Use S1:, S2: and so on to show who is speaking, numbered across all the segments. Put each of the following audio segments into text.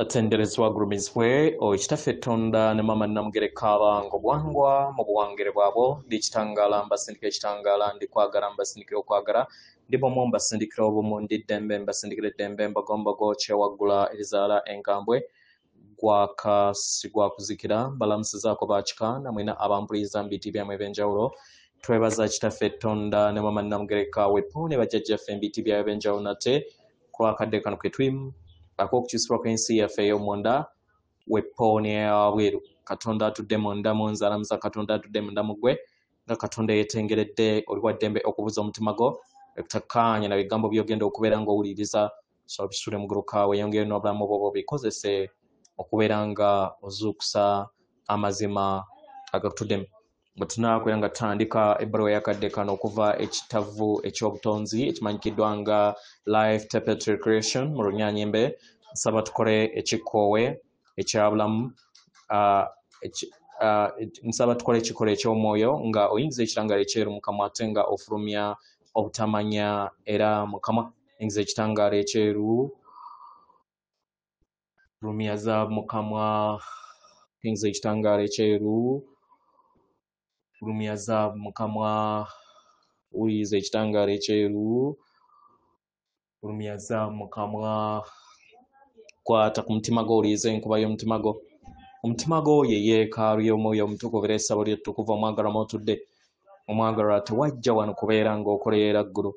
S1: Atenderezebwa agulumizibwe oyo Kitaffe Tonda ne Maama Namugereka abanga obuwangwa mu buwangere bwabwo. Ndi kitangaala mbasindikira ekitangaala, ndi kwagala mbasindikira okwagala, ndi bumu mbasindikira obumu, ndi ddembe mbasindikira eddembe, mbagombago kyewaggula erizaala enkambwe, gwaka si gwa kuzikira. Mbalamusizaako bakika namwena abampuliriza mu biti byammwe ebyenjawulo. Twebaza Kitaffe Tonda ne Maama Namugereka wepo ne bajjajjaffe mu biti byabwe ebyenjawulo nate kulwakadde kano ke tulimu ak'okukyusibwa kw'ensi yaffe ey'omunda wepo n'eyawabweru. Katonda atudde munda mu nze alamusa Katonda atudde munda mu ggwe, nga Katonda yeetengeredde oli wa ddembe okubuza omutima gwo ekutakkaanya na bigambo by'ogenda okubeera ng'owuliriza. So bisule muguluka weeyongereyo n'obulamu bwo bikozese okubeera nga ozuukusa amazima agakutuddemu. Bwe tunaakwera nga tutandika ebbaluwa y'akadde kano okuva ekitavu eky'obutonzi ekimanyikiddwa nga Life Tapestry Creation mu Lunyanyembe, nsaba tukole ekikkoowe ekya bulamu, nsaba tukole ekikolo eky'omwoyo nga oyingiza ekitangaala ekyeru mu kamwa ate nga ofulumya obutamanya era mu kamwa. Oyingiza ekitangaala ekyeru, fulumya zaabu mu kamwa, oyingiza ekitangaala ekyeru, fulumya zaabu mu kamwa, wuliriza ekitangaala ekyeru, fulumya zaabu mu kamwa, kwata ku mutima gwo, owulirize enkuba y'omutima gwo. Omutima gwo ye yeekaalu y'omwoyo omutukuvu era essabo ly'ettukuvu omwagalwa mw'otudde. Omwagalwa tewajja wano kubeera ng'okolerera ggulu.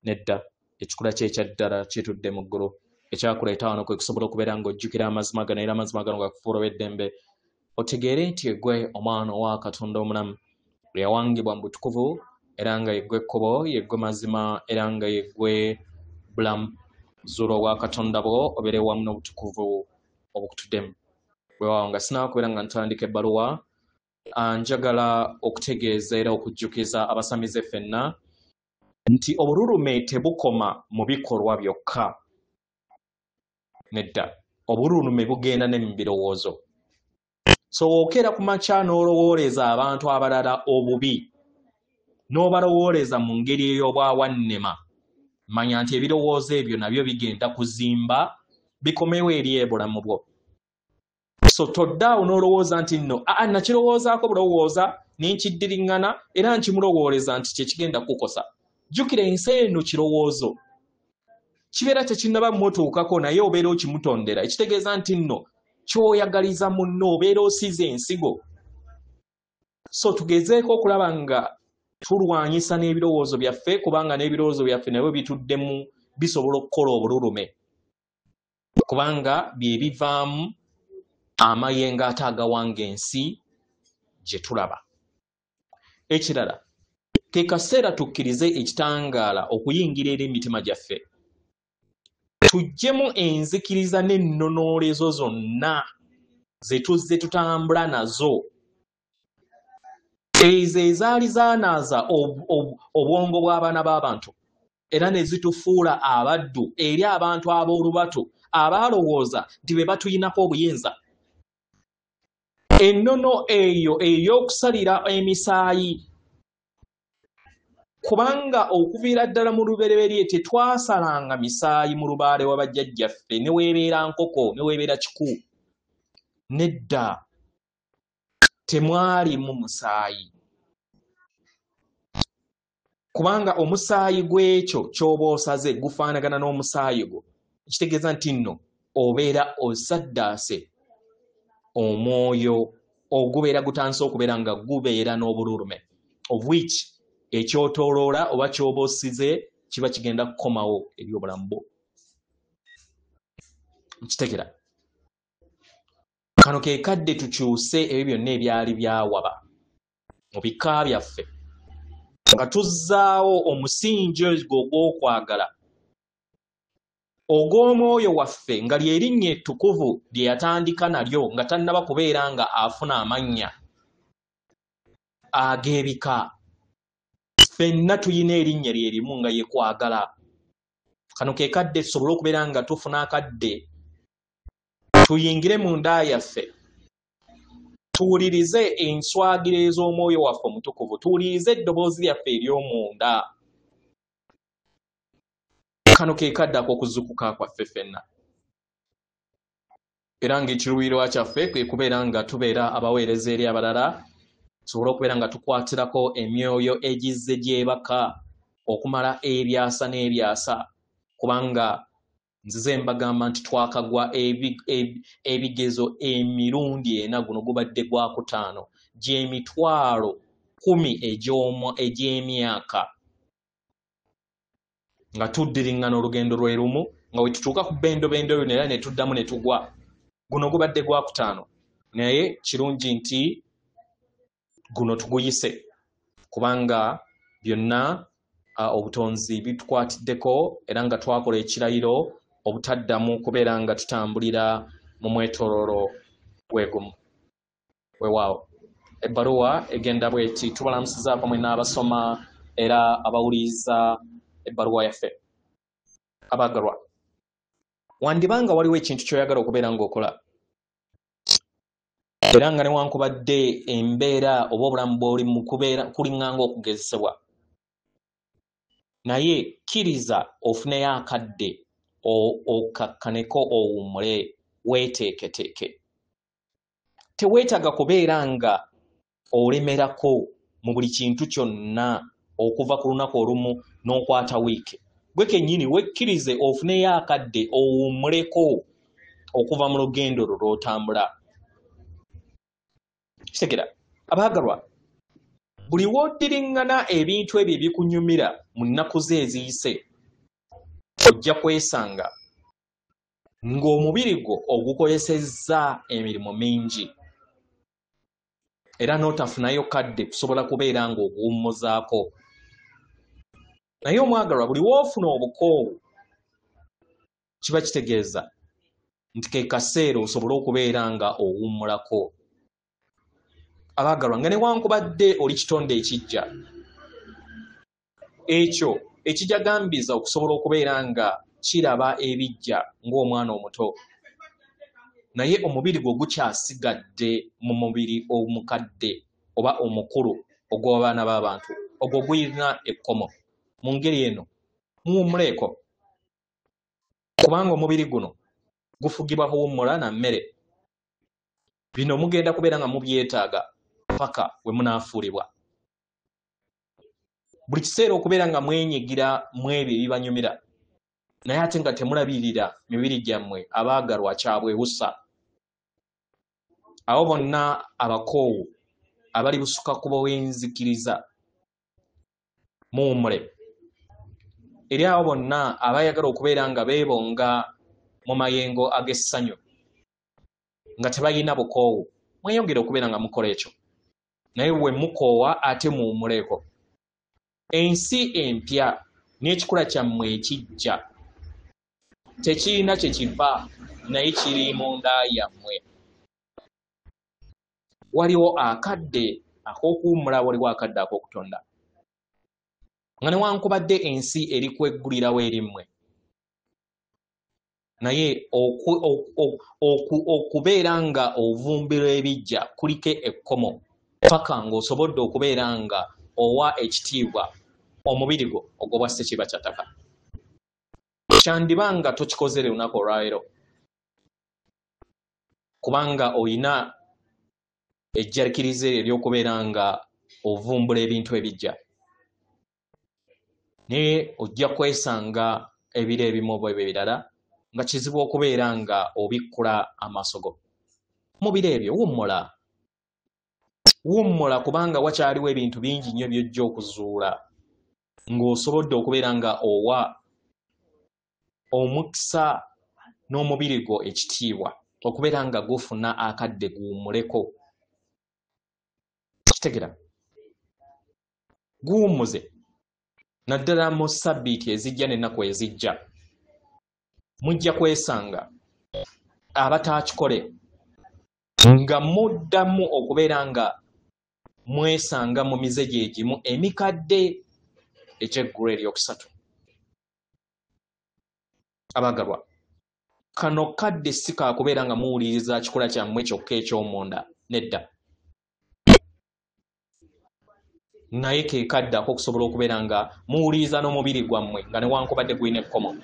S1: Nedda, ekikula kye ekya ddala kitudde mu ggulu. Ekyakuleeta wano kwe kusobola okubeera ng'ojjukira amazima gano era amazima gano gakufuula ow'eddembe. Otegeere nti eggwe omwana owa Katonda omulamu eyawangibwa mu butukuvu era nga yeggwe ekkubo, yeggwe mazima era nga yeggwe bulamu. Zuula obwa Katonda bwo obeere wamu n'obutukuvu obukutuddemu. Weewaawo nga sinaakubeera nga ntandika ebbaluwa, njagala okutegeeza era okujjukiza abasamize ffenna nti obululume tebukoma mu bikolwa byokka. Nedda, obululume bugenda ne mu birowoozo. So wookeera ku makya n'olowooleza abantu abalala obubi, n'obalowooleza mu ngeri ey'obwawannema, manya nti ebirowoozo ebyo nabyo bigenda kuzimba bikomewo eri ebulamu bwo. So toddaawo n'olowooza nti nno aa nakirowoozaako bulowooza ne nkiddiriŋŋana era nkimulowooleza nti kye kigenda kukukosa. Jjukira ensi eno kirowoozo kibeera tekinnaba mutuukako naye obeera okimutondera, ekitegeeza nti nno ky'oyagaliza munno obeera osize ensigo. So tugezeeko okulaba nga tulwanyisa n'ebirowoozo byaffe, kubanga n'ebirowoozo byaffe nabyo bituddemu bisobola okukola obululume, kubanga bye bivaamu amayengo ate agawanga ensi gye tulaba. Ekirala, ke kaseera tukkirize ekitangaala okuyingira eri emitima gyaffe, tuggyemu enzikiriza n'ennonoolezo zonna ze tuzze tutambula nazo, ezo ezaali zaanaaza obwongo bw'abaana b'abantu era ne zitufuula abaddu eri abantu ab'olubatu abaalowooza nti be batuyinako obuyinza. Ennono eyo ey'okusalira emisaayi, kubanga okuviira ddala mu lubereberye tetwasalanga misaayi mu lubaale wa bajjajjaffe, ne weebeera nkoko ne weebeera kiku. Nedda, temwalimu musaayi, kubanga omusaayi gw'ekyo ky'oba osaze gufaanagana n'omusaayi gwo, ekitegeeza nti nno obeera osaddaase omwoyo ogubeera gutandise okubeera nga gubeera n'obululume, of which ekyotooloola oba ky'oba osize kiba kigenda kukomawo eri obulamu bwo. Nkitegera kano ke kadde tukyuse ebyo byonna ebyali byawaba mu bika byaffe, nga tuzzaawo omusingi ogwo ogw'okwagala ogw'omwoyo waffe, nga ly'erinnya ettukuvu lye yatandika nalyo nga tannaba kubeera nga afuna amannya ag'ebika. Ffenna tuyina erinnya lye limu nga ye kwagala. Kano ke kadde tusobole okubeera nga tufuna akadde tuyingire mu nda yaffe, tuwulirize enswagiro ez'omwoyo waffe omutukuvu, tuwulirize eddoboozi lyaffe ery'omunda. Kano ke kadde ak'okuzuukuka kwaffe ffenna. Era ng'ekiruubirirwa kyaffe kwe kubeera nga tubeera abaweereza eri abalala, tusobole okubeera nga tukwatirako emyoyo egizze gyebaka okumala ebyasa n'ebyasa, kubanga nzize mbagamba nti twakagwa ebigezo emirundi ena, guno gubadde gwakutaano, gy'emitwalo 10 egy'emyaka nga tuddiriŋŋana olugendo lwe lumu, nga we tutuuka ku bendobendo lino era ne tuddamu ne tugwa. Guno gubadde gwakutaano, naye kirungi nti guno tuguyise, kubanga byonna obutonzi bitukwatiddeko era nga twakola ekirayiro obutaddamu kubeera nga tutambulira mu mwetooloolo gwe gumu. Weewaawo ebbaluwa egenda bw'eti: tubalamusizaako mwenna abasoma era abawuliriza ebbaluwa yaffe. Abaagalwa, wandibanga waliwo ekintu ky'oyagala okubeera ng'okola, era nga newankubadde embeera oba obulamu bw'oli mu kubeera kuliŋŋanga okugezesebwa, naye kkiriza ofuneyo akadde okakkaneko, owummule, weeteeketeeke. Teweetaaga kubeera nga olemerako mu buli kintu kyonna okuva ku lunaku olumu n'okwata wiiki. Gwe kennyini wekkirize ofuneyo akadde owummuleko okuva mu lugendo lwo lw'otambula. Kitegeera abaagalwa, buli w'oddiriŋŋana ebintu ebyo ebikunyumira mu nnaku ze eziyise, ojja kwesanga ng'omubiri gwo ogukozesezza emirimu mingi, era n'otafunayo kadde kusobola kubeera ng'oguwummuzaako. Naye omwagalwa, buli w'ofuna obukoowu kiba kitegeeza nti ke kaseera osobole okubeera nga owummulako. Abaagalwa, nga newankubadde oli kitonde ekijja, ekyo ekijagambiza okusobola okubeera nga kiraba ebijja ng'omwana omuto, naye omubiri gwo gukyasigadde mu mubiri omukadde oba omukulu ogw'abaana b'abantu, ogwo gulina ekkomo. Mu ngeri eno muwummuleeko, kubanga omubiri guno gufugibwa kuwummula na mmere. Bino mugenda kubeera nga mubyetaaga paka we munaafuulibwa. Buli kiseera okubeera nga mwenyigira mu ebyo ebibanyumira, naye ate nga temulabirira mibiri gyammwe, abaagalwa, kyabwewusa. Abo bonna abakoowu abali busuka ku bw'enzikiriza, muwummule. Eri abo bonna abayagala okubeera nga beebonga mu mayengo ag'essanyu nga tebalina bukoowu, mweyongere okubeera nga mukola ekyo, naye bwe mukoowa ate muwummuleko. Ensi empya n'ekikula kyammwe ekijja tekirina kye kiva, naye kiri munda yammwe. Waliwo akadde ak'okuwummula, waliwo akadde ak'okutonda. Nga newankubadde ensi eri kweggulirawo eri mmwe, naye okubeera nga ovumbira ebijja kuliko ekkomo, paka ng'osobodde okubeera nga owa ekitiibwa omubiri gwo ogw'obwa ssekiba kya ttaka. Kyandiba nga tokikozere lunaku olwaleero, kubanga oyina ejjakiriza eryo ery'okubeera nga ovumbula ebintu ebijja, naye ojja kwesanga ebiro ebimu oba ebirala nga kizibu okubeera nga obikkula amaaso go. Mu biro ebyo wummula, wummula, kubanga wakyaliwo ebintu bingi nnyo by'ojja okuzuula ng'osobodde okubeera nga owa omukisa n'omubiri gwo ekitiibwa okubeera nga gufuna akadde guwummuleko. Kitegeera, guwummuze naddala mu sabbiiti ezijja n'ennaku ezijja. Mujja kwesanga abataakikole nga muddamu okubeera nga mwesanga mu mize gye gimu emikadde egy'eggulu eryokusatu. Abaagalwa, kano kadde si kaakubeera nga muwuliriza kikula kyammwe kyokka eky'omunda, nedda, naye ke kadde ak'okusobola okubeera nga muwuliriza n'omubiri gwammwe nga newankubadde gulina ekkomo.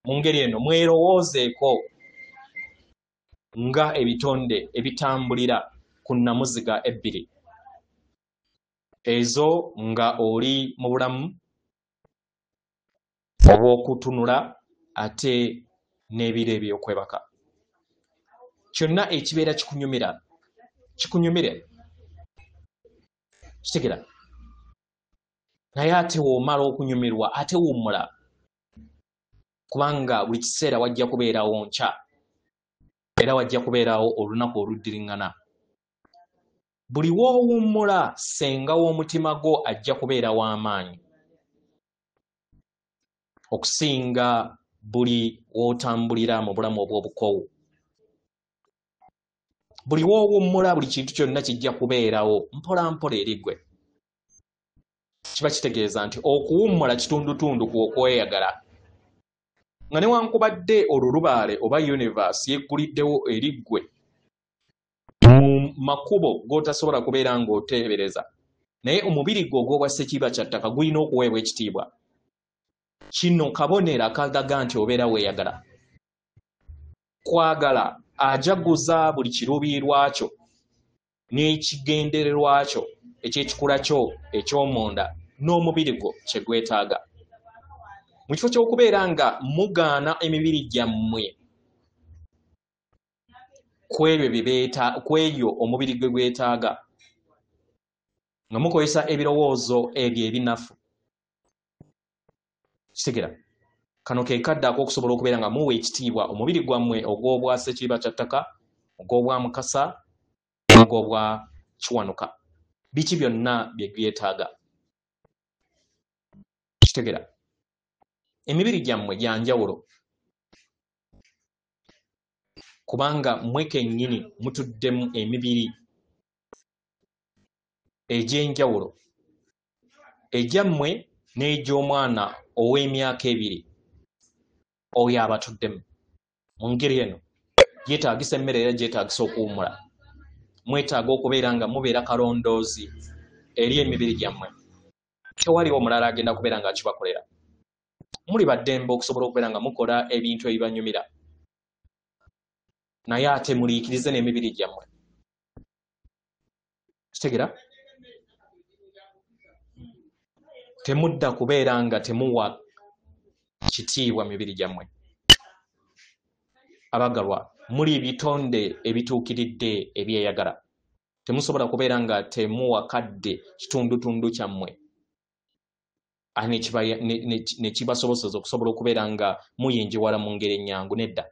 S1: Mu ngeri eno mwerowoozeeko nga ebitonde ebitambulira ku nnamuziga ebbiri ezo, nga oli mu bulamu obw'okutunula ate n'ebiro ebyokwebaka. Kyonna ekibeera kikunyumira kikunyumire, kitegera. Naye ate w'omala okunyumirwa ate wummula, kubanga buli kiseera wajja kubeerawo nkya, era wajja kubeerawo olunaku oluddiriŋŋana. Buli w'owummula ssenga w'omutima gwo ajja kubeera w'amaanyi okusinga buli w'otambulira mu bulamu obw'obukoowu. Buli w'owummula buli kintu kyonna kijja kubeerawo mpola mpola eri ggwe. Kiba kitegeeza nti okuwummula kitundutundu ku okweyagala, nga newankubadde olulubaale oba universe yegguliddewo eri ggwe mu makubo g'otasobola kubeera ng'oteebereza, naye omubiri gwo ogw'obwa ssekiba kya ttaka gulina okuweebwa ekitiibwa. Kino kabonero akalaga nti obeera weeyagala. Kwagala ajaguza buli kiruubirirwa kyo n'ekigendererwa kyo eky'ekikula kyo eky'omunda n'omubiri gwo kye gwetaaga. Mu kifo ky'okubeera nga mugaana emibiri gyammwe ku ebyo omubiri gwe gwetaaga, nga mukozesa ebirowoozo ebyo ebinafu. Kitegera, kano ke kadde ak'okusobola okubeera nga muwa ekitiibwa omubiri gwammwe ogw'obwa ssekiba kya ttaka, ogw'obwa mukasa, ogw'obwa kiwanuka, biki byonna bye byetaaga. Kitegera, emibiri gyammwe gya njawulo, kubanga mmwe kennyini mutuddemu emibiri egy'enjawulo, egyammwe n'egy'omwana ow'emyaka 2 oyo abatuddemu. Mu ngeri eno gyetaagisa emmere era gyetaagisa okuwummula. Mwetaaga okubeera nga mubeera kalondoozi eri emibiri gyammwe. Tewaliwo omulala agenda kubeera nga akibakolera. Muli baddembe okusobola okubeera nga mukola ebintu ebibanyumira, naye ate muliikirize n'emibiri gyammwe. Kitegera, temudda kubeera nga temuwa kitiibwa mibiri gyammwe. Abagalwa, muli bitonde ebituukiridde ebyeyagala. Temusobola kubeera nga temuwa kadde kitundutundu kyammwe ne kibasoboseza okusobola okubeera nga muyinjiwala mu ngeri ennyangu. Nedda,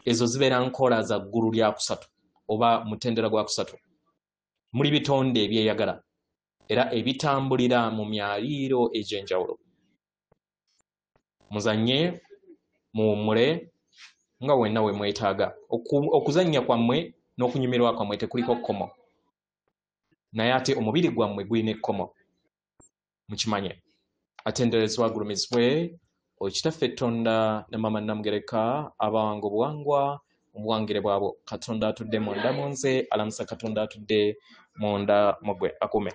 S1: ezo zibeera nkola za ggulu lya kusatu oba mutendera gwa kusatu. Muli bitonde ebyeyagala era ebitambulira mu myaliiro egy'enjawulo. Muzannye, muwummule nga wenna we mwetaaga. Okuzannya kwammwe n'okunyumirwa kwammwe tekuliko kkomo, naye ate omubiri gwammwe gulina ekkomo, mukimanye. Atenderezebwa agulumizibwe Kitaffe Tonda ne Maama Namugereka, abawanga obuwangwa obuwangire bwabwo. Katonda atudde munda mu nze alamusa Katonda atudde munda mu ggwe akuume.